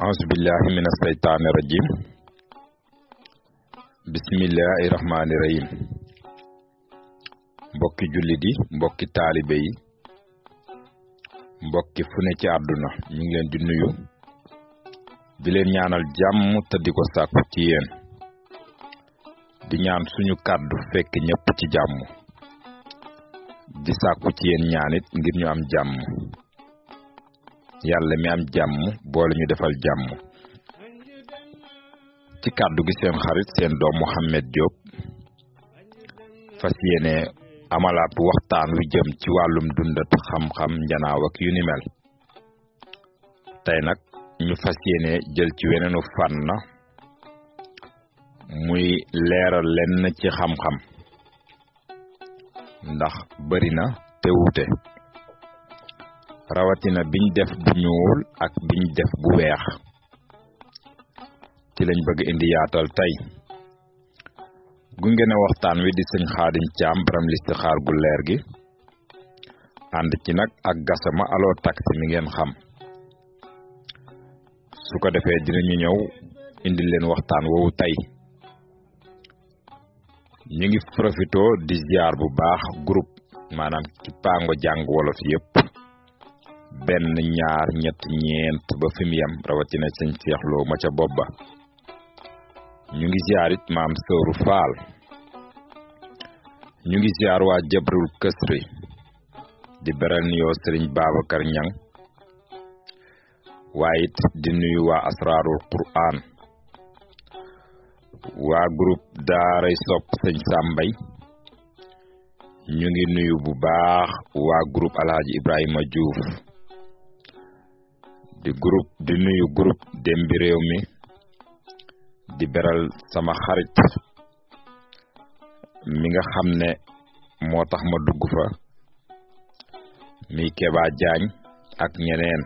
أعوذ بالله من الشيطان الرجيم بسم الله الرحمن الرحيم mbokki jullit yi mbokki taalibe yi mbokki fu ne ci àdduna ñu ngi leen di nuyu di leen ñaanal jàmm te di ko sàkku ci yéen di ñaan suñu kàddu fekk ñëpp ci jàmm di sàkku ci yéen ñaanit ngir ñu am jàmm yàlla mi am jàmm boole ñu defal jàmm ci kàddu gi seen xarit seen doom Mouhamed Diop fas yéene amalaat waxtaan wi jëm ci wàllum dundat xam-xam njanaaw ak yu ni mel tey nag ñu fas yéene jël ci weneenu fànn muy leeral lenn ci xam-xam ndax bari na te wuute rawatina biñ def bu ñuul ak biñ def bu weex ci lañ bëgg indi yaatal tey gunge na waxtaan wi di sëñ Xaadim Caam borom listixaar gu leer gi ànd ci nag ak Gassama aloo taxi mi ngeen xam su ko defee dinañu ñëw indi leen waxtaan woowu tey ñu ngi profito di ziar bu baax groupe maanaam ci pango jàng wolof yépp benn ñaar ñett ñeent ba fi mu yem rawatina sëñ seexloo ma ca bopp ba ñu ngi ziar it maam Sëwru Faal ñu ngi ziar waa Jabrul Kësri di beral nuyoo sëriñ Babacar Ñang waaye it di nuyu waa Asraarul Qur'aan waa groupe daaray sopp sëñ Sàmbay ñu ngi nuyu bu baax waa groupe Alhaji Ibrahima Diouf di nuyu groupe Dembi Réew mi di beral sama xarit mi nga xam ne moo tax ma dugg fa mi Keba Jaañ ak ñeneen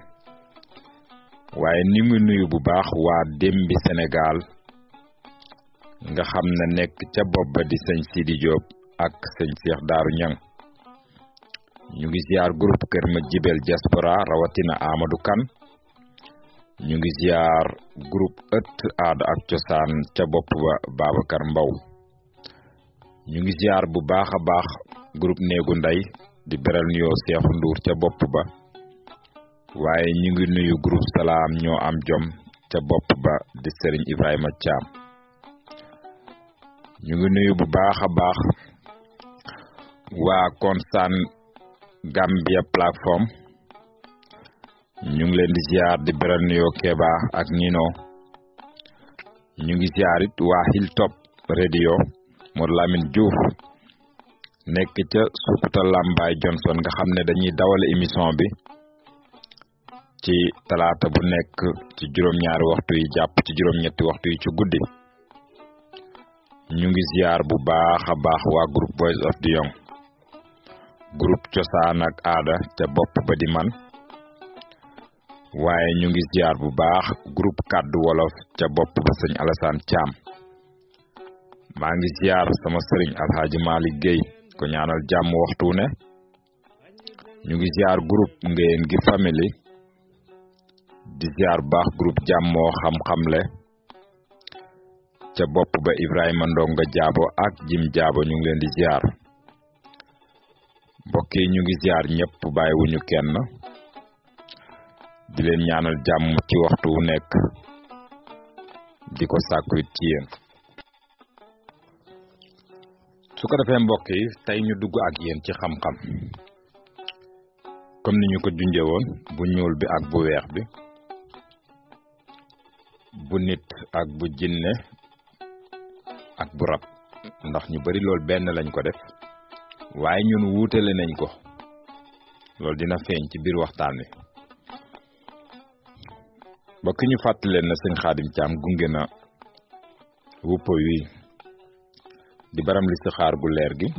waaye ni mu nuyu bu baax waa Dembi Sénégal nga xam ne nekk ca bopp ba di sëñ Sidi Diop ak sëñ Cheikh Daaru Ñang ñu ngi ziar groupe Kër Ma Jibel diaspora rawatina Amadou Kan ñu ngi ziar groupe ëtt aada ak cosaan ca bopp ba Babacar Mbaw ñu ngi ziar bu baax a baax groupe néegu ndey di beral nuyoo Seexu Nduur ca bopp ba waaye ñu ngi nuyu groupe salaam ñoo am jom ca bopp ba di Serigne Ibrahima Thiam ñu ngi nuyu bu baax a baax waa Constant Gambia plateforme ñu ngi leen di ziar di beral nuyoo Keba ak Nino ñu ngi ziar it waa Hilltop radio Modou Lamine Diouf nekk ca Sukuta Lambaay Johnson nga xam ne dañuy dawal émission bi ci talaata bu nekk ci juróom-ñaari waxtu yi jàpp ci juróom-ñetti waxtu yi ci guddi ñu ngi ziar bu baax a baax waa groupe Voice of the Young groupe cosaan ak aada ca bopp ba di man waaye ñu ngi ziar bu baax groupe kàddu wolof ca bopp ba sëñ Alassane Thiam maa ngi ziar sama sëriñ Alhaji Malick Gueye ko ñaanal jàmm waxtu ne ñu ngi ziar groupe Ngéyeen gi family di ziar bu baax groupe jàmmoo xam-xamle ca bopp ba Ibrahima Ndonga Jaabo ak Jim Jaabo ñu ngi leen di ziar mbokk yi ñu ngi ziar ñëpp bàyyiwuñu kenn di leen ñaanal jàmm ci waxtu wu nekk di ko sàkku it ci yéen su ko defee mbokk yi tey ñu dugg ak yéen ci xam-xam comme ni ñu ko junjee woon bu ñuul bi ak bu weex bi bu nit ak bu jinne ak bu rab ndax ñu bari lool benn lañ ko def waaye ñun wuutale nañ ko loolu dina feeñ ci biir waxtaan wi bokk ñu fàttaleen na sëñ Xaadim Caam gunge na wuppo wi di baram listixaar gu leer gi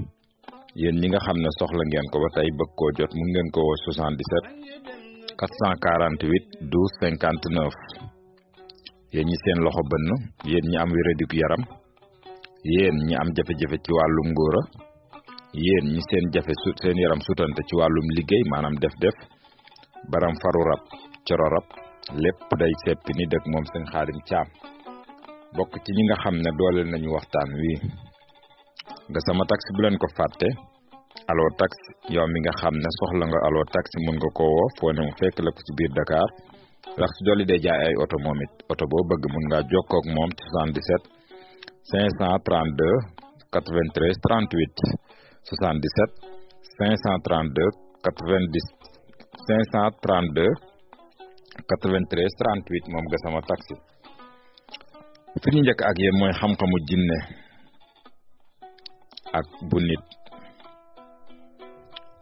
yéen ñi nga xam ne soxla ngeen ko ba tey bëgg koo jot mun ngeen ko woo 77 448 12 59 yéen ñi seen loxo bënn yéen ñi am wéradug yaram yéen ñi am jafe-jafe ci wàllum ngóora yéen ñi seen yaram sutante ci wàllum liggéey maanaam def baram faru rab coro rab lépp day seppi ni dëkk moom sëñ Xaadim Caam bokk ci ñi nga xam ne dooleel nañu waxtaan wi Gassama taxi bu leen ko fàtte Allo Taxi yow mi nga xam ne soxla nga Allo Taxi mun nga ko woo foo ne mu fekk la ko ci biir Dakar ndax su dolli day jaay ay oto moom it oto boo bëgg mun ngaa jokkoo ak moom ci 77 532 93 38 77 532 90 532 93 38 moom Gassama Taxi fi ñu njëkk ak yéen mooy xam-xamu jinne ak bu nit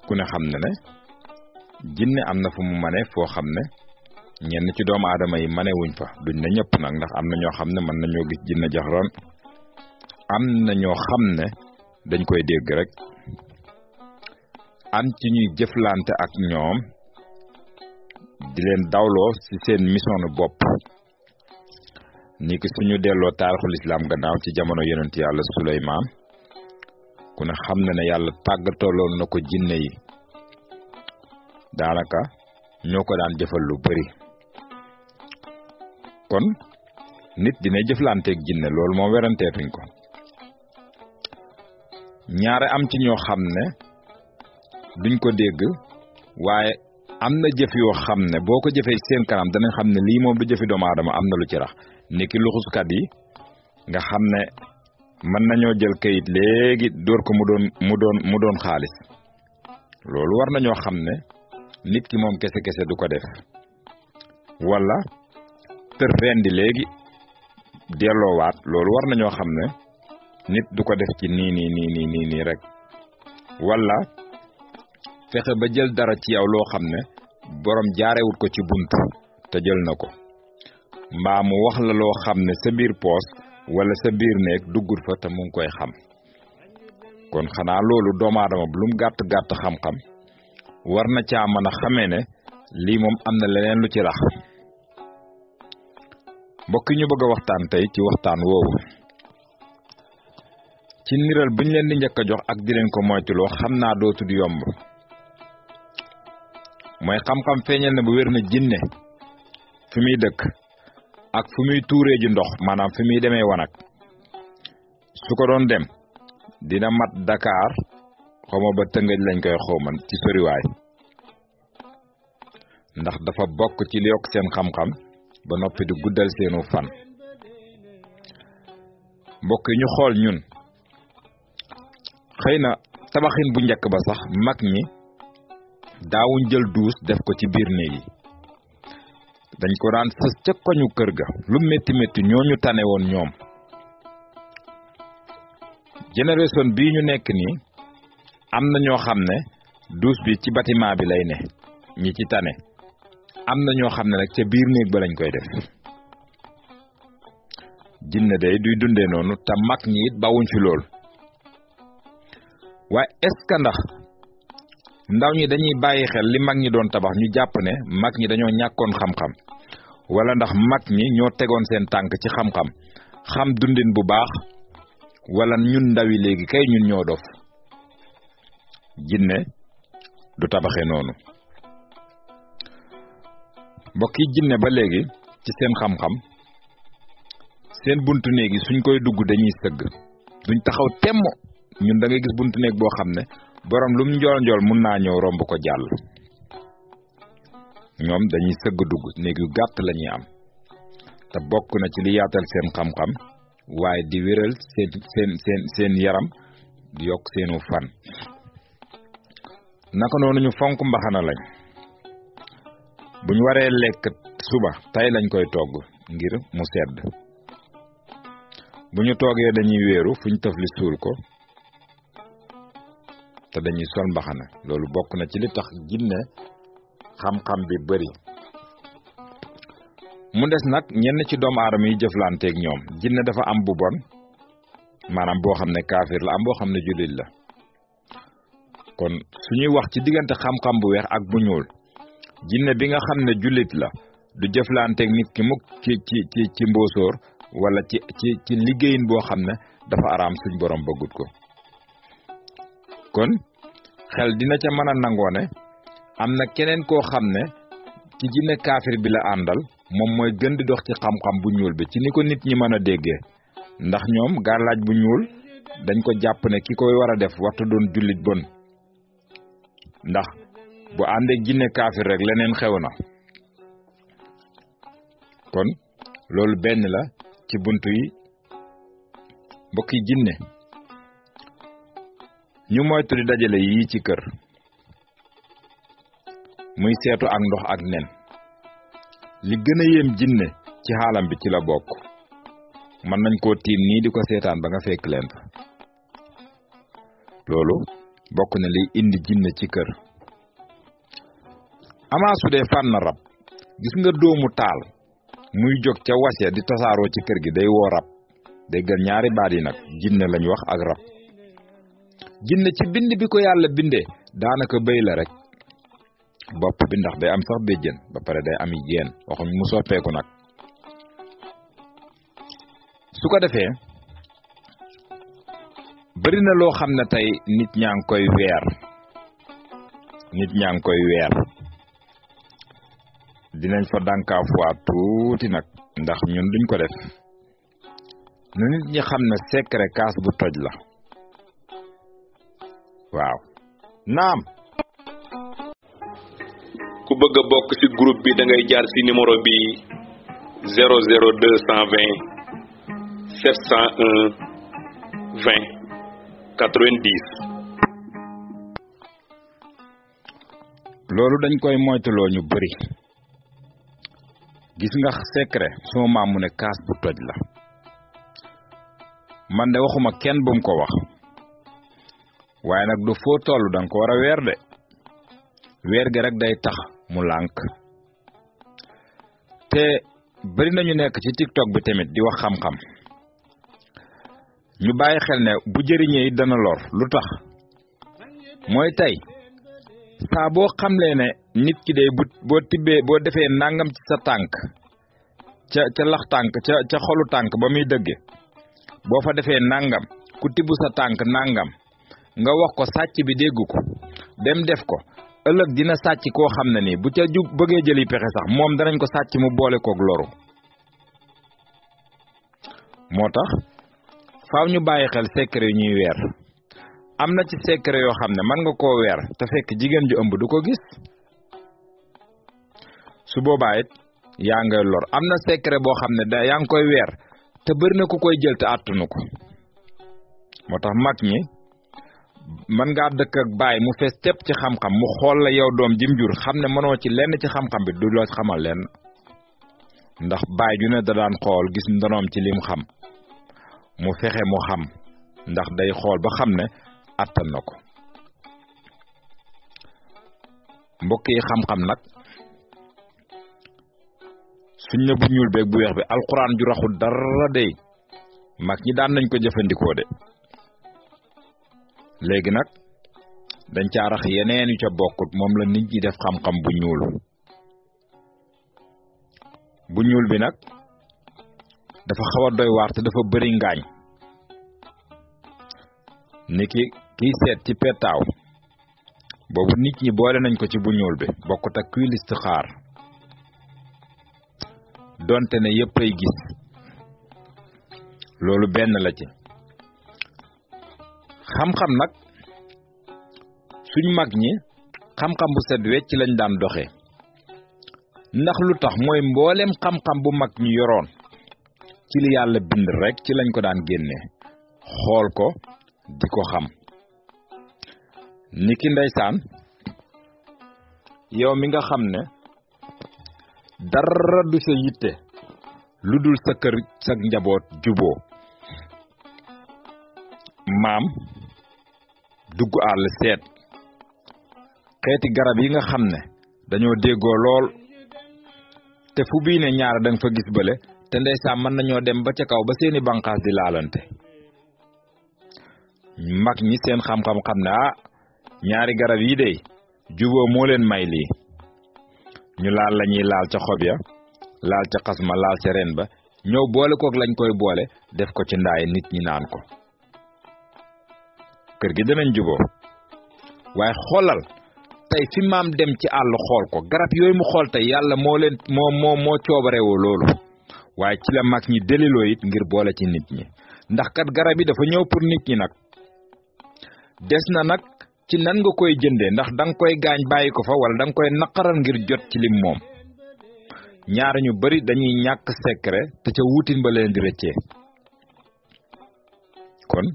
ku ne xam ne jinne am na fu mu mane foo xam ne ñenn ci doomu aadama yi mane wuñ fa duñ ne ñëpp nag ndax am na ñoo xam ne mën nañoo gis jinne jaxroon am na ñoo xam ne dañ koy dégg rek am ci ñuy jëflante ak ñoom di leen dawloo ci seen mission bopp ni ki suñu delloo taarixul islam gannaaw ci jamono yonent yàlla Suleymaan ku ne xam na ne yàlla tàggataloon na ko jinne yi daanaka ñoo ko daan jëfal lu bari kon nit dina jëflanteeg jinne loolu moom weranteetuñ ko ñaare am ci ñoo xam ne duñ ko dégg waaye am na jëf yoo xam ne boo ko jëfee seen kanam danañ xam ne lii moom du jëfi doomu aadama am na lu ci rax niki luxuskat yi nga xam ne mën nañoo jël kayit léegi dóor ko mu doon xaalis loolu war nañoo xam ne nit ki moom kese du ko def wala tër rendi léegi delloowaat loolu war nañoo xam ne nit du ko def ci nii rek wala fexe ba jël dara ci yow loo xam ne borom jaarewut ko ci bunt te jël na ko mbaa mu wax la loo xam ne sa biir poos wala sa biir néeg duggut fa te mu ngi koy xam kon xanaa loolu doomu aadama bu lum gàtt xam-xam war na caa mën a xamee ne lii moom am na leneen lu ci rax mbokk yi ñu bëgg a waxtaan tey ci waxtaan woowu ci niral buñ leen di njëkk a jox ak di leen ko moytuloo xam naa dootul yomb mooy xam-xam feeñal na bu wér na jinne fi muy dëkk ak fu muy tuuree ji ndox maanaam fi muy demee wanag su ko doon dem dina mat Dakar xawma ba Tëngëj lañ koy xawman ci soriwaay ndax dafa bokk ci li yokk seen xam-xam ba noppi di guddal seenu fan mbokk yi ñu xool ñun xëy na tabaxin bu njëkk ba sax mag ñi daawuñ jël duus def ko ci biir néeg yi dañ ko daan sës ca koñu kër ga lu métti ñooñu tane woon ñoom génération bii ñu nekk nii am na ñoo xam ne duus bi ci bâtiment bi lay ne ñi ci tane am na ñoo xam ne nag ca biir néeg ba lañ koy def jinne day duy dundee noonu te mag ñi it bawuñ fi lool waaye est-ce que ndax ndaw ñi dañuy bàyyi xel li mag ñi doon tabax ñu jàpp ne mag ñi dañoo ñàkkoon xam-xam wala ndax mag ñi ñoo tegoon seen tànk ci xam-xam xam dundin bu baax wala ñun ndawi léegi kay ñun ñoo dof jinne du tabaxee noonu mbokk yi jinne ba léegi ci seen xam-xam seen buntu néegi suñ koy dugg dañuy sëgg duñ taxaw temm ñun da ngay gis buntu néeg boo xam ne borom lum njool mun naa ñëw romb ko jàll ñoom dañuy sëgg dugg néeg yu gàtt la ñuy am te bokk na ci li yaatal seen xam-xam waaye di wéral seen yaram di yokk seenu fan naka noonu ñu fonk mbaxana lañ buñ waree lekk suba tey lañ koy togg ngir mu sedd bu ñu toogee dañuy wéeru fuñ tëfli suul ko te dañuy sol mbaxana loolu bokk na ci li tax jinne xam-xam bi bari mu des nag ñenn ci doomu aadama yi jëflanteeg ñoom jinne dafa am bu bon maanaam boo xam ne kaafir la am boo xam ne jullit la kon suñuy wax ci diggante xam-xam bu weex ak bu ñuul jinne bi nga xam ne jullit la du jëflanteeg nit ki mukk ci mbóosóor wala ci liggéeyin boo xam ne dafa araam suñ borom bëggut ko kon xel dina ca mën a nangoo ne am na keneen koo xam ne ci jinne kaafir bi la àndal moom mooy gën di dox ci xam-xam bu ñuul bi ci ni ko nit ñi mën a déggee ndax ñoom gàllaaj bu ñuul dañ ko jàpp ne ki koy war a def waxtu doon jullit bon ndax bu àndeek jinne kaafir rek leneen xew na kon loolu benn la ci buntu yi mbokki jinne ñu moytu di dajale yii ci kër muy seetu ak ndox ak nen li gën a yéem jinne ci xaalam bi ci la bokk mën nañ koo tiim nii di ko seetaan ba nga fekk leen fa loolu bokk na liy indi jinne ci kër amaa su dee fànn rab gis nga doomu taal muy jóg ca wase di tasaaroo ci kër gi day woo rab déggal ñaari baat yi nag jinne lañ wax ak rab jinne ci bind bi ko yàlla bindee daanaka bëy la rek bopp bi ndax day am sax béjjën ba pare day am yéen waxuñ mu soppeeku nag su ko defee bari na loo xam ne tey nit ñaa ngi koy weer dinañ fa dànkaafuwaat tuuti nag ndax ñun duñ ko def na nit ñi xam ne secret kaas bu toj la waaw naam ku bëgg a bokk ci groupe bi da ngay jaar ci numéro bi 00220 701 20 90 loolu dañ koy moytuloo ñu bari gis nga secret suma maam mu ne kaas bu toj la man de waxuma kenn bu mu ko wax waaye nag du foo toll danga ko war a weer de weer gi rek day tax mu lànk te bari nañu nekk ci TikTok bi tamit di wax xam-xam ñu bàyyi xel ne bu jëriñee it dana lor lu tax mooy tey saa boo xamlee ne nit ki day boo tibbee boo defee nangam ci sa tànk ca lax tànk ca xolu tànk ba muy dëgge boo fa defee nangam ku tibbu sa tànk nangam nga wax ko sàcc bi dégg ko dem def ko ëllëg dina sàcc koo xam ne nii bu ca jug bëggee jëli pexe sax moom danañ ko sàcc mu boole koog loru moo tax faaw ñu bàyyi xel secret yu ñuy weer am na ci secret yoo xam ne mën nga koo weer te fekk jigéen ju ëmb du ko gis su boobaa it yaa ngay lor am na secret boo xam ne yaa ngi koy weer te bëri na ku koy jël te àttunu ko moo tax mag ñi mën ngaa dëkk ak baay mu fees tepp ci xam-xam mu xool la yow doom jim jur xam ne mënoo ci lenn ci xam-xam bi du la xamal lenn ndax baay ju ne da daan xool gis ndonoom ci lim xam mu fexe mu xam ndax day xool ba xam ne attan na ko mbokk yi xam-xam nag suñ ne bu ñuul beeg bu weex bi alxuraan ju raxul dara dey mag ñi daan nañ ko jëfandikoo de léegi nag dañ caa rax yeneen yu ca bokkut moom la nit ñi def xam-xam bu ñuul bi nag dafa xaw a doy waar te dafa bëri ngaañ ni kiy seet ci petaaw boobu nit ñi boole nañ ko ci bu ñuul bi bokkut ak kuy listixaar donte ne yépp ay gis loolu benn la ci xam-xam nag suñ mag ñi xam-xam bu set wecc lañ daan doxee ndax lu tax mooy mboolem xam-xam bu mag ñu yoroon ci li yàlla bind rek ci lañ ko daan génne xool ko di ko xam niki ndeysaan yow mi nga xam ne dara du sa yitte lu dul sa kër sa njaboot juboo maam dugg àll seet xeeti garab yi nga xam ne dañoo déggoo lool te fu bii ne ñaar danga fa gis bële te ndeysaan mën nañoo dem ba ca kaw ba seeni banqaas di laalante mag ñi seen xam-xam xam ne ñaari garab yi dey juboo moo leen may lii ñu laal la ñuy laal ca xob ya laal ca xasma laal ca ren ba ñëw boole kook lañ koy boole def ko ci ndaay nit ñi naan ko kër gi danañ juboo waaye xoolal tey fi maam dem ci àll xool ko garab yooyu mu xool tey yàlla moo leen moo coobarewoo loolu waaye ci la mag ñi deliloo it ngir boole ci nit ñi ndax kat garab yi dafa ñëw pour nit ñi nag des na nag ci nan nga koy jëndee ndax danga koy gaañ bàyyi ko fa wala danga koy naqaral ngir jot ci lim moom ñaar ñu bari dañuy ñàkk secret te ca wutin ba leen di rëccee kon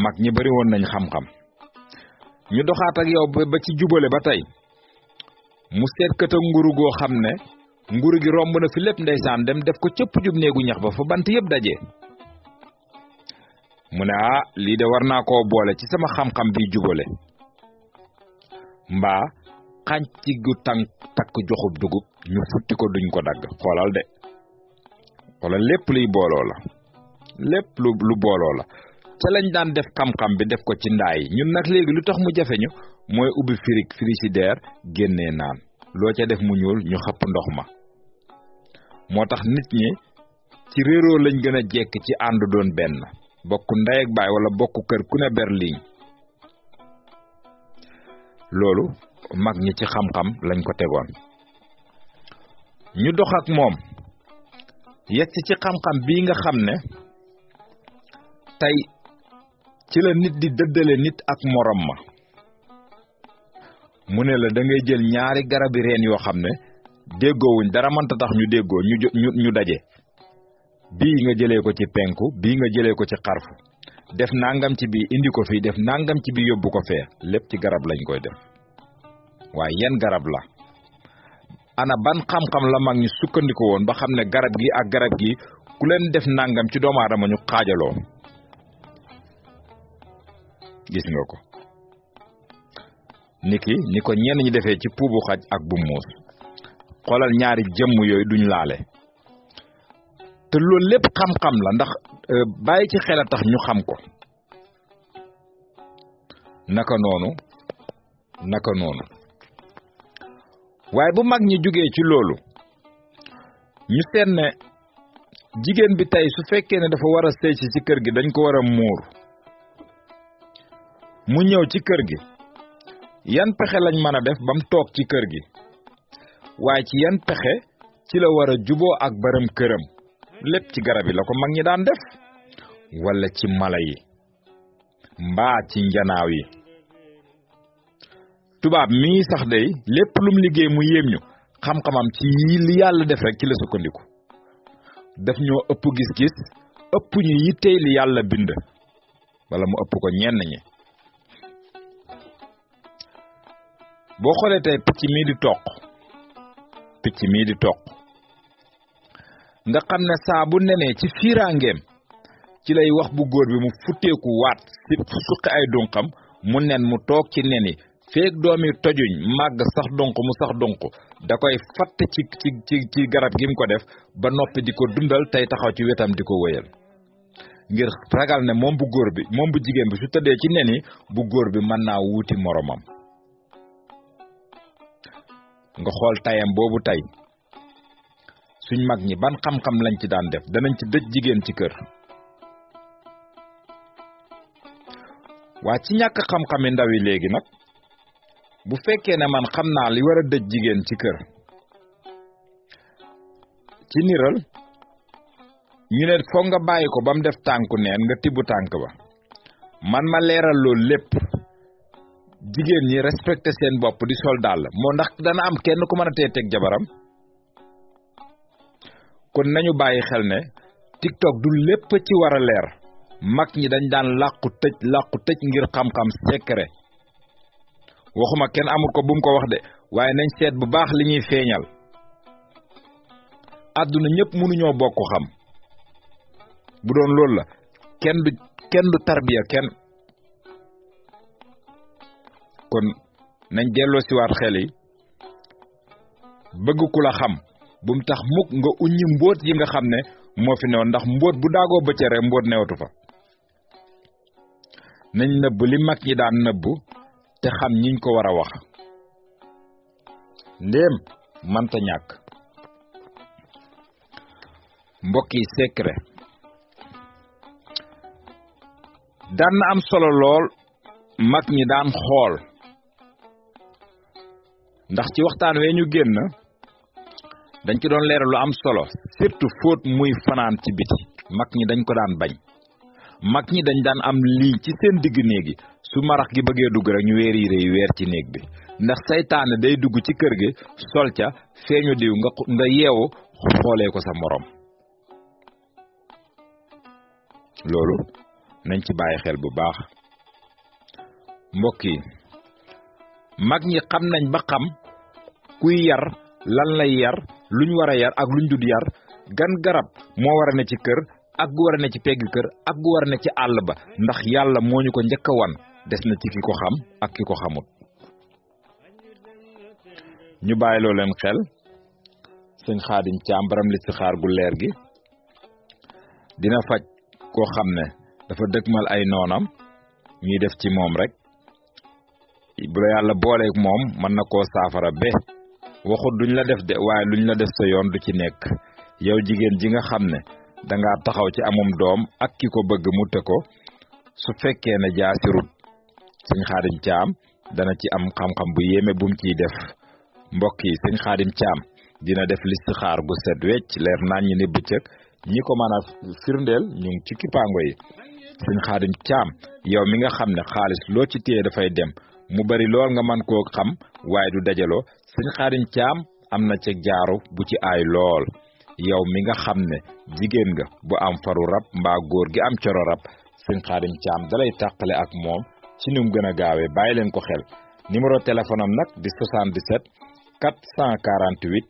mag ñi bari woon nañ xam-xam ñu doxaat ak yow ba ci jubale ba tey mu seet kët ak nguru goo xam ne nguru gi romb na fi lépp ndeysaan dem def ko cëpp jub néegu ñax ba fa bant yëpp daje mu ne lii de war naa koo boole ci sama xam-xam bi jubale mbaa xànc gu takk joxub dugub ñu futti ko duñ ko dagg xoolal de xoolal lépp luy booloo la lépp lu booloo la ca lañ daan def xam-xam bi def ko ci ndaay ñun nag léegi lu tax mu jafeñu mooy ubbi frigidaire génnee naan loo ca def mu ñuul ñu xëpp ndox ma moo tax nit ñi ci réeroo lañ gën a jekk ci ànd doon benn bokk ndey ak baay wala bokk kër ku ne berliñ loolu mag ñi ci xam-xam lañ ko tegoon ñu dox ak moom yegg ci xam-xam bii nga xam ne tey ci la nit di dëddale nit ak morom ma mu ne la da ngay jël ñaari garabi reen yoo xam ne déggoowuñ dara mënta tax ñu déggoo ñu daje bii nga jëlee ko ci penku bii nga jëlee ko ci xarfu def nangam ci bii indi ko fii def nangam ci bii yóbbu ko fee lépp ci garab lañ koy def waaye yan garab la ana ban xam-xam la mag ñu sukkandiku woon ba xam ne garab gi ak garab gi ku leen def nangam ci doomu aadama ñu xaajaloo gis nga ko ni ko ñenn ñi defee ci puubu xaj ak bu muus xoolal ñaari jëmm yooyu duñ laale te loolu lépp xam-xam la ndax bàyyi ci xel a tax ñu xam ko naka noonu waaye bu mag ñi jógee ci loolu ñu seet ne jigéen bi tey su fekkee ne dafa war a sëy ci kër gi dañ ko war a muur mu ñëw ci kër gi yan pexe lañ mën a def ba mu toog ci kër gi waaye ci yan pexe ci la war a juboo ak baram këram lépp ci garab yi la ko mag ñi daan def wala ci mala yi mbaa ci njanaaw yi tubaab mii sax day lépp lum liggéey mu yéem ñu xam-xamam ci li yàlla def rek ci la sukkandiku daf ñoo ëpp gis-gis ëpp ñu yittey li yàlla bind wala mu ëpp ko ñenn ñi boo xoolee tey picc mii di toq nga xam ne saa bu nenee ci fiiraangeem ci lay wax bu góor bi mu futteeku waat si suqi ay dunqam mu nen mu toog ci neni feek doomi tojuñ màgg sax dunq mu sax dunq da koy fatt ci garab gi mu ko def ba noppi di ko dundal tey taxaw ci wetam di ko wéyal ngir ragal ne moom bu jigéen bi su tëddee ci neni bu góor bi mën naa wuuti moromam nga xool tayam boobu tey suñ mag ñi ban xam-xam lañ ci daan def danañ ci dëj jigéen ci kër waa ci ñàkk xam-xami ndaw yi léegi nag bu fekkee ne man xam naa li war a dëj jigéen ci kër ci niral ñu ne foog nga bàyyi ko ba mu def tànku neen nga tibb tànk ba man ma leeral loolu lépp jigéen ñi respecté seen bopp di sol dàll moo ndax dana am kenn ku mën a tee teg jabaram kon nañu bàyyi xel ne TikTok du lépp ci war a leer mag ñi dañ daan làqu tëj ngir xam-xam secret waxuma kenn amul ko bu mu ko wax de waaye nañ seet bu baax li ñuy feeñal àdduna ñëpp mënuñoo bokk xam bu doon loolu la kenn du tarbiya kenn kon nañ delloo si waat xel yi bëgg ku la xam bu mu tax mukk nga uññi mbóot yi nga xam ne moo fi newoon ndax mbóot bu daagoo bëccëg rek mbóot newatu fa nañ nëbb li mag ñi daan nëbb te xam ñiñ ko war a wax ndéem manta ñàkk mbokk yi secret daan na am solo lool mag ñi daan xool ndax ci waxtaan wee ñu génn dañ ci doon leeral lu am solo surtout fóot muy fanaan ci biti mag ñi dañ ko daan bañ mag ñi dañ daan am lii ci seen digg néegi su marax gi bëggee dugg rek ñu weer yére yi weer ci néeg bi ndax saytaane day dugg ci kër gi sol ca feeñu diw nga yeewu xoolee ko sa morom loolu nañ ci bàyyi xel bu baax mbokk yi mag ñi xam nañ ba xam kuy yar lan lay yar luñ war a yar ak luñ dud yar gan garab moo war a ne ci kër ak gu war a ne ci pegg kër ak gu war a ne ci àll ba ndax yàlla moo ñu ko njëkk a wan des na ci ki ko xam ak ki ko xamut ñu bàyyiloo leen xel sëñ Xaadim Caam baram listixaar gu leer gi dina faj koo xam ne dafa dëgmal ay noonam ñuy def ci moom rek bu la yàlla booleeg moom mën na koo saafara be waxut duñ la def de waaye luñ la def sa yoon du ci nekk yow jigéen ji nga xam ne danga taxaw ci amum doom ak ki ko bëgg mu te ko su fekkee ne jaasirut sëñ Xaadim Caam dana ci am xam-xam bu yéeme bum ciy def mbokk yi sëñ Xaadim Caam dina def listixaar gu set wecc leer naan ñi ne bëccëg ñi ko mën a firndeel ñu ngi ci kippaango yi sëñ Xaadim Caam yow mi nga xam ne xaalis loo ci téye dafay dem mu bari lool nga mën koo xam waaye du dajaloo sëñ Xaadim Caam am na ca jaaru bu ci aay lool yow mi nga xam ne jigéen nga bu am faru rab mbaa góor gi am coro rab sëñ Xaadim Caam dalay tàqale ak moom ci num gën a gaawee bàyyi leen ko xel numéro téléphone am nag di 77 448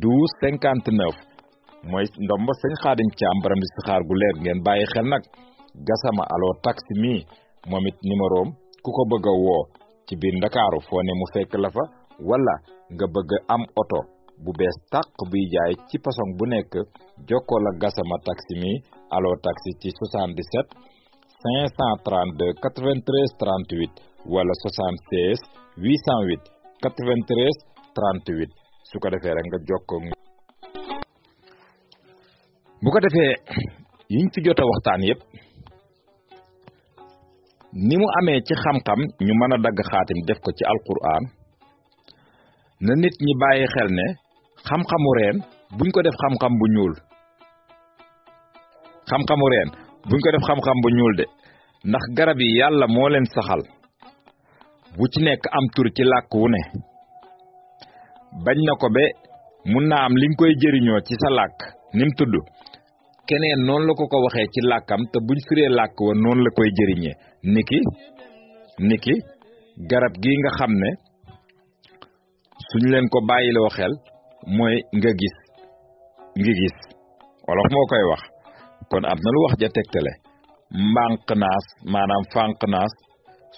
12 59 mooy ndomba sëñ Xaadim Caam baram listixaar gu leer ngeen bàyyi xel nag Gassama allo taxi mi moom it numéro am ku ko bëgg a woo ci biir Ndakaaru foo ne mu fekk la fa wala nga bëgg am oto bu bees tàq buy jaay ci façon bu nekk jokkoo la Gassama taxi mi allo taxi ci 77 532 93 38 wala 76 808 93 38 su ko defee rek nga jokkoo bu ko defee yiñ fi jot a waxtaan yépp ni mu amee ci xam-xam ñu mën a dagg xaatim def ko ci alquran na nit ñi bàyyi xel ne xam-xamu reen buñ ko def xam-xam bu ñuul xam-xamu reen buñ ko def xam-xam bu ñuul de ndax garab yi yàlla moo leen saxal bu ci nekk am tur ci làkk wu ne bañ na ko be mun naa am li nga koy jëriñoo ci sa làkk nim tudd keneen noonu la ko waxee ci làkkam te buñ firee làkk wa noonu la koy jëriñee niki garab gi nga xam ne suñ leen ko bàyyiloo xel mooy nga gis wolof moo koy wax kon am na lu wax ja tegtale mbànq naas maanaam fànq naas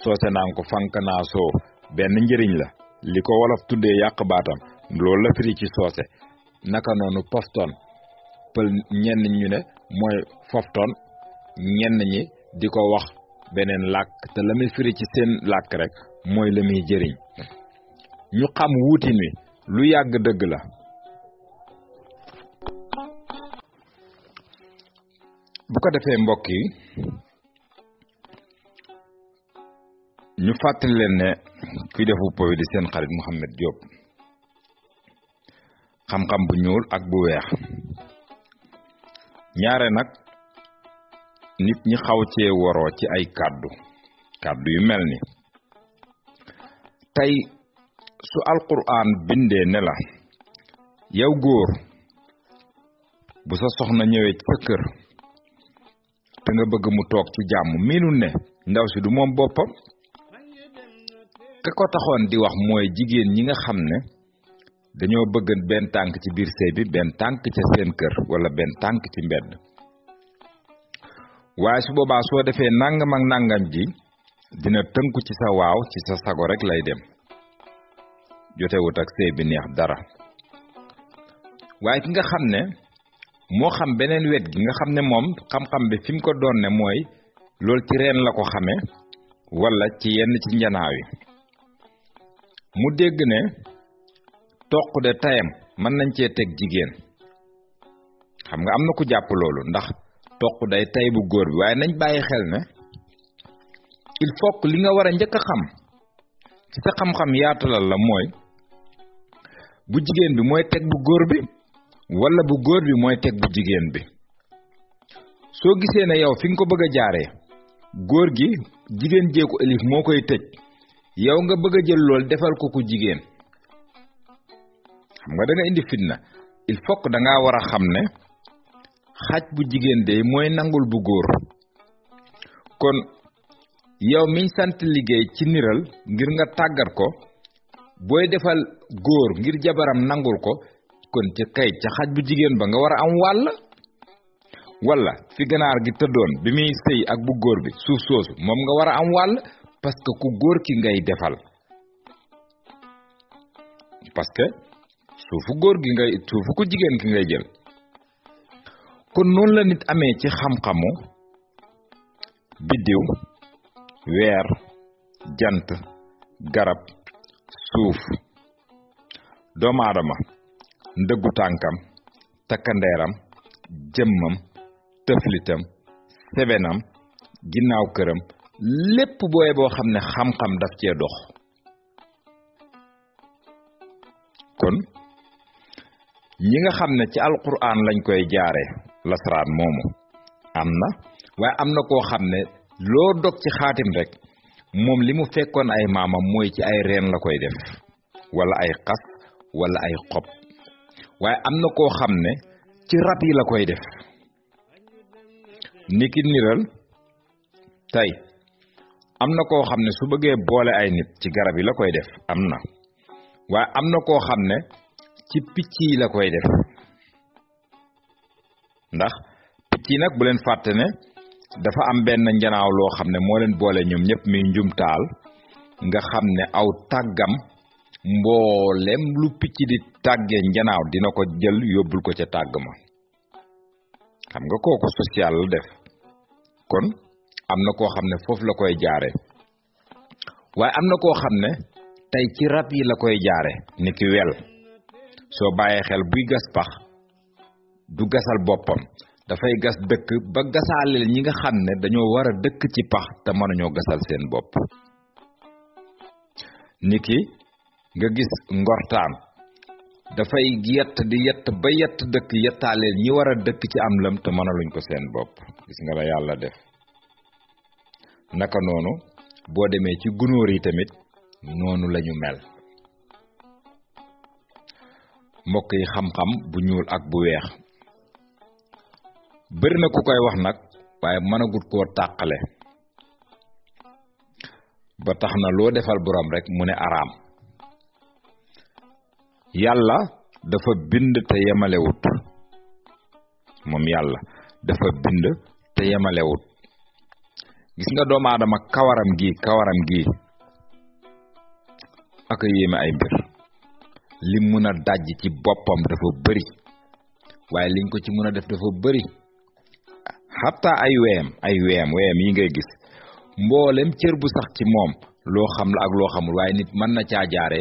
soose naan ko fànq naasoo benn njëriñ la li ko wolof tuddee yàq baatam loolu la firi ci soose naka noonu pofton pël ñenn ñu ne mooy fofton ñenn ñi di ko wax beneen làkk te la muy firi ci seen làkk rek mooy la muy jëriñ ñu xam wuutin wi lu yàgg dëgg la bu ko defee mbokk yi ñu fàttali leen ne kuy defu po di seen xarit Mouhamed Diop xam-xam bu ñuul ak bu weex ñaare nag nit ñi xaw cee woroo ci ay kàddu yu mel ni tey su alquran bindee ne la yow góor bu sa soxna ñëwee ci sa kër te nga bëgg mu toog ci jàmm miinul ne ndaw si du moom boppam ka ko taxoon di wax mooy jigéen ñi nga xam ne dañoo bëgg benn tànk ci biir sëy bi benn tànk ca seen kër wala benn tànk ci mbedd waaye su boobaa soo defee nangam ak nangam ji dina tënku ci sa waaw ci sa sago rek lay dem jotewut ak sëy bi neex dara waaye ki nga xam ne moo xam beneen wet gi nga xam ne moom xam-xam bi fi mu ko doon ne mooy loolu ci reen la ko xamee wala ci yenn ci njanaaw yi mu dégg ne toq de tayam mën nañ cee teg jigéen xam nga am na ku jàpp loolu ndax toq day tay bu góor bi waaye nañ bàyyi xel ne il faut que li nga war a njëkk a xam ci sa xam-xam yaatalal la mooy bu jigéen bi mooy teg bu góor bi wala bu góor bi mooy teg bu jigéen bi. soo gisee ne yow fi nga ko bëgg a jaaree góor gi jigéen jee ko élif moo koy tëj yow nga bëgg a jël lool defal ko ku jigéen xam nga da nga indi fitna. il faut que da ngaa war a xam ne xaj bu jigéen de mooy nangul bu góor. kon yow miñ sant liggéey ci niral ngir nga tàggat ko booy defal góor ngir jabaram nangul ko kon ca kay ca xaj bu jigéen ba nga war a am wàll. wala fi ganaar gi tëddoon bi muy sëy ak bu góor bi suuf soosu moom nga war a am wàll parce que ku góor ki ngay defal parce que suufu góor gi ngay suufu ku jigéen ki ngay jël. kon noonu la nit amee ci xam-xamu biddiw weer jant garab suuf doomu aadama ndëggu tànkam takkandeeram jëmmam tëflitam sebenam ginnaaw këram lépp booye boo xam ne xam-xam daf cee dox. kon ñi nga xam ne ci alquran lañ koy jaare lasaraan moomu am na waaye am na koo xam ne loo dog ci xaatim rek moom li mu fekkoon ay maamam mooy ci ay reen la koy def wala ay xas wala ay xob waaye am na koo xam ne ci rab yi la koy def. niki niral tey am na koo xam ne su bëggee boole ay nit ci garab yi la koy def am na waaye am na koo xam ne ci picc yi la koy def ndax picc yi nag bu leen fàtte ne dafa am benn njanaaw loo xam ne moo leen boole ñoom ñëpp mi njumtaal nga xam ne aw tàggam mboolem lu picc di tàggee njanaaw dina ko jël yóbbul ko ca tàgg ma xam nga kooku social la def. kon am na koo xam ne foofu la koy jaare waaye am na koo xam ne tey ci rab yi la koy jaare niki wel soo bàyyee xel buy gas pax du gasal boppam dafay gas dëkk ba gasaaleel ñi nga xam ne dañoo war a dëkk ci pax te mënuñoo gasal seen bopp. niki nga gis ngortaan dafay yett di yett ba yett dëkk yettaaleel ñi war a dëkk ci am lëm te mënaluñ ko seen bopp. gis nga la yàlla def. naka noonu boo demee ci gunóor yi tamit noonu lañu mel. mbokk yi xam-xam bu ñuul ak bu weex bëri na ku koy wax nag waaye mënagut koo tàqale ba tax na loo defal borom rek mu ne araam. yàlla dafa bind te yemalewut moom yàlla dafa bind te yemalewut. gis nga doomu aadama kawaram gi ak yéeme ay mbir li mun a dajj ci boppam dafa bëri waaye liñ ko ci mun a def dafa bëri. xatta ay weyam yi ngay gis mboolem cër bu sax ci moom loo xam la ak loo xamul waaye nit mën na caa jaare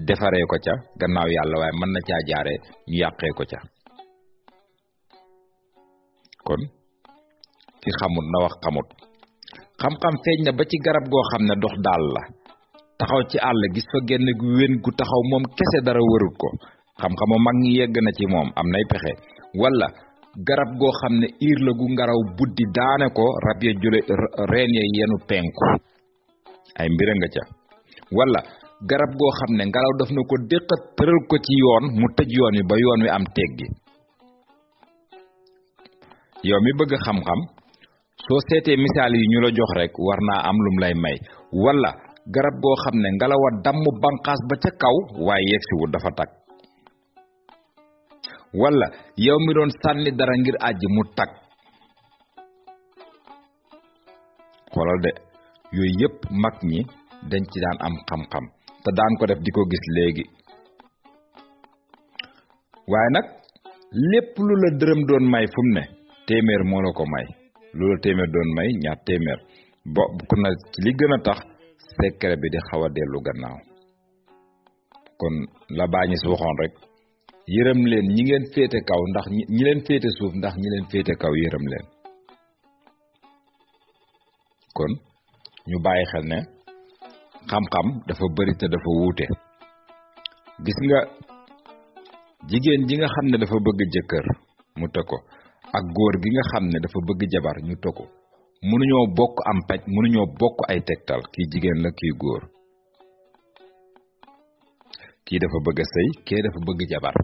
defaree ko ca gannaaw yàlla waaye mën na caa jaare ñu yàqee ko ca. kon ki xamut na wax xamut. xam-xam feeñ na ba ci garab goo xam ne dox daal la taxaw ci àll gis fa genn gu wén gu taxaw moom kese dara wërut ko xam-xamu mag ñi yegg na ci moom am nay pexe. wala garab goo xam ne iir la gu ngaraw buddi daane ko rab ya jule reen ya yenu penku ay mbira nga ca. wala garab goo xam ne ngelaw daf na ko déqa tëral ko ci yoon mu tëj yoon wi ba yoon wi am teggi. yow mi bëgg xam-xam soo seetee misaal yi ñu la jox rek war naa am lum lay may. wala garab goo xam ne ngelaw a damm banqaas ba ca kaw waaye yegsiwul dafa tag. wala yow mi doon sànni dara ngir àjj mu tag. xoolal de yooyu yëpp mag ñi dañ ci daan am xam-xam te daan ko def di ko gis léegi. waaye nag lépp lu la dërëm doon may fu mu ne téeméer moo la ko may. lu la téeméer doon may ñaar téeméer bokk na ci li gën a tax secret bi di xaw a dellu gannaaw. kon la bàññi si waxoon rek yërëm leen ñi ngeen féete kaw ndax ñi leen féete suuf ndax ñi leen féete kaw yërëm leen. kon ñu bàyyi xel ne xam-xam dafa bari te dafa wuute. gis nga jigéen ji nga xam ne dafa bëgg jëkkër mu të ko ak góor gi nga xam ne dafa bëgg jabar ñu të ko mënuñoo bokk am paj mënuñoo bokk ay tegtal kii jigéen la kii góor kii dafa bëgg sëy kii dafa bëgg jabar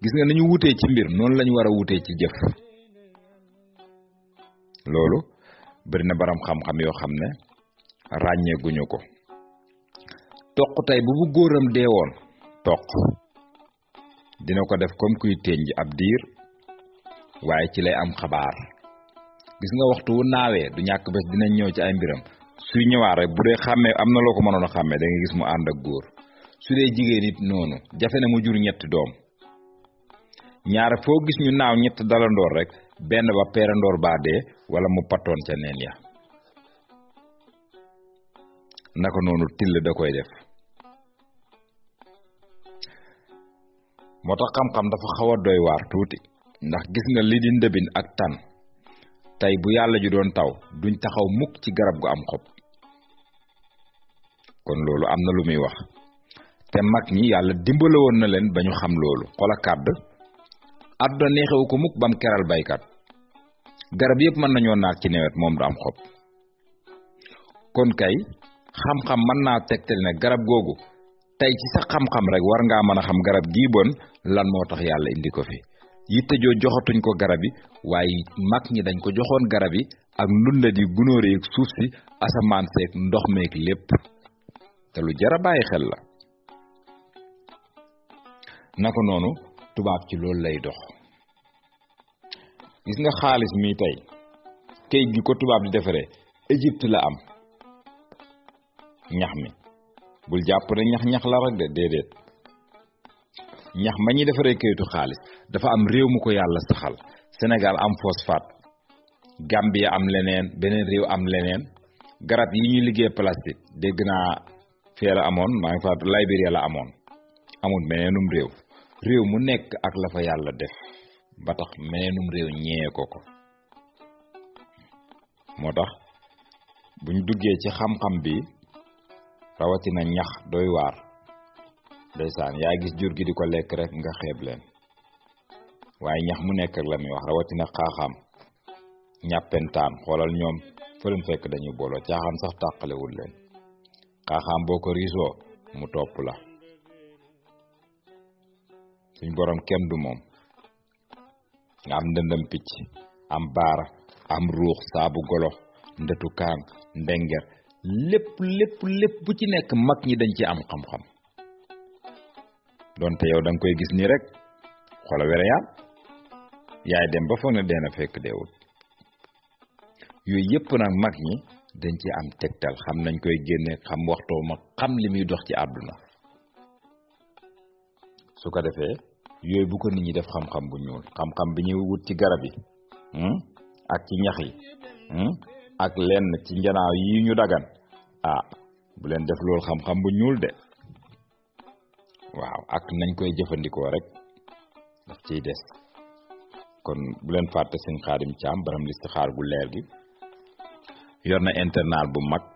gis nga nañu wutee ci mbir noonu lañu war a wutee ci jëf loolu bari na baram xam-xam yoo xam ne ràññeeguñu ko toq tey bu góoram dee woon toq dina ko def comme kuy tënj ab diir waaye ci lay am xabaar gis nga waxtu wu naawee du ñàkk bés dinañ ñëw ci ay mbiram suy ñëwaat rek bu dee xàmmee am na loo ko mënoon a xàmmee da nga gis mu ànd ak góor su dee jigéen it noonu jafe na mu jur ñetti doom ñaar foo gis ñu naaw ñett dalandoor rek benn ba peerandoor baa dee wala mu pattoon ca neen ya naka noonu till da koy def moo tax xam-xam dafa xaw a doy waar tuuti ndax gis nga li di ndëbin ak tan tey bu yàlla ju doon taw duñ taxaw mukk ci garab gu am xob kon loolu am na lu muy wax te mag ñi yàlla dimbale woon na leen ba ñu xam loolu xola kàdd àdduna neexewu ko mukk bam keral baykat garab yëpp mën nañoo naat ci nawet moom du am xob kon kay xam-xam mën naa tegtal ne garab googu tey ci sa xam-xam rek war ngaa mën a xam garab gii bon lan moo tax yàlla indi ko fi yitte joo joxatuñ ko garab yi waaye mag ñi dañ ko joxoon garab yi ak ndunda di gunóor yi suuf si asamaan seeg ndox meeg lépp te lu jara bàyyi xel la naka noonu tubaab ci loolu lay dox gis nga xaalis mi tey kayit gi ko tubaab di defaree Égypte la am ñax mi bul jàpp ne ñax la rek de déedéet ñax ma ñuy defaree kayitu xaalis dafa am réew mu ko yàlla saxal Sénégal am phosphate Gambia am leneen beneen réew am leneen garab yi ñuy liggéey plastique dégg naa fee la amoon maa ngi faatu Liberia la amoon amul meneenum réew mu nekk ak la fa yàlla def ba tax meneenum réew ñee ko moo tax buñ duggee ci xam-xam bi rawatina ñax doy waar ndeysaan yaa gis jur gi di ko lekk rek nga xeeb leen waaye ñax mu nekk ak la muy wax rawatina xaaxaam ñàppentaan xoolal ñoom fa leen fekk dañuy booloo caaxaan sax tàqalewul leen xaaxaam boo ko riisoo mu topp la suñ borom kenn du moom nga am ndëndam picc am baara am ruux saabu golo ndetu kaan ndenger lépp bu ci nekk mag ñi dañ ci am xam-xam donte yow da nga koy gis nii rek xoola wereyaan yaay dem ba foog ne deena fekk deewul yooyu yëpp nag mag ñi dañ ci am tegtal xam nañ koy génne xam waxtoo ma xam li muy dox ci àdduna su ko defee yooyu bu ko nit ñi def xam-xam bu ñuul xam-xam bi ñuy wut ci garab yi ak ci ñax yi ak lenn ci njanaaw yi ñu dagan bu leen def loolu xam-xam bu ñuul de waaw ak nañ koy jëfandikoo rek daf ciy des kon bu leen fàtte sëñ Xaadim Caam baram listixaar gu leer gi yor na internat bu mag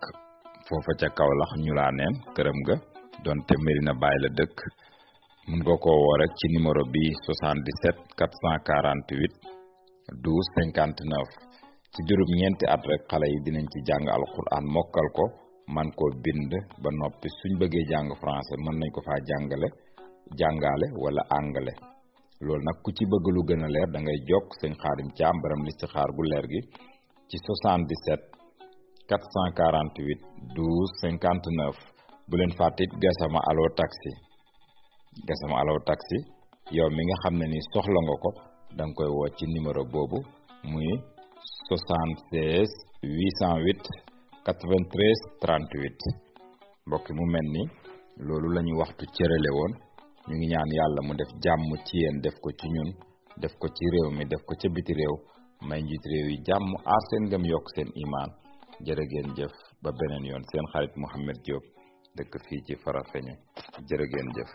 foofa ca Kaolack ñu laa neen këram ga donte Medina Baye la dëkk mun nga koo woo rek ci numéro bi 77 448 12 59 ci juróom ñeenti at rek xale yi dinañ ci jàng alquran mokkal ko man koo bind ba noppi suñ bëggee jàng français mën nañ ko faa jàngale wala anglais loolu nag ku ci bëgg lu gën a leer da ngay jokk sëñ Xaadim Caam baram listixaar gu leer gi ci 77 448 12 59 bu leen fàttit Gassama Allo Taxi yow mi nga xam ne ni soxla nga ko da nga koy woo ci numéro boobu muy 76 808 93 38 mbokk mu mel ni loolu la ñu waxtu cërale woon ñu ngi ñaan yàlla mu def jàmm ci yéen def ko ci ñun def ko ci réew mi def ko ca biti réew may njiit réew yi jàmm aar seen ngëm yokk seen imaan jërë ngeen jëf ba beneen yoon seen xarit Mouhamed Diop dëkk fii ci Farafeñe jërë ngeen jëf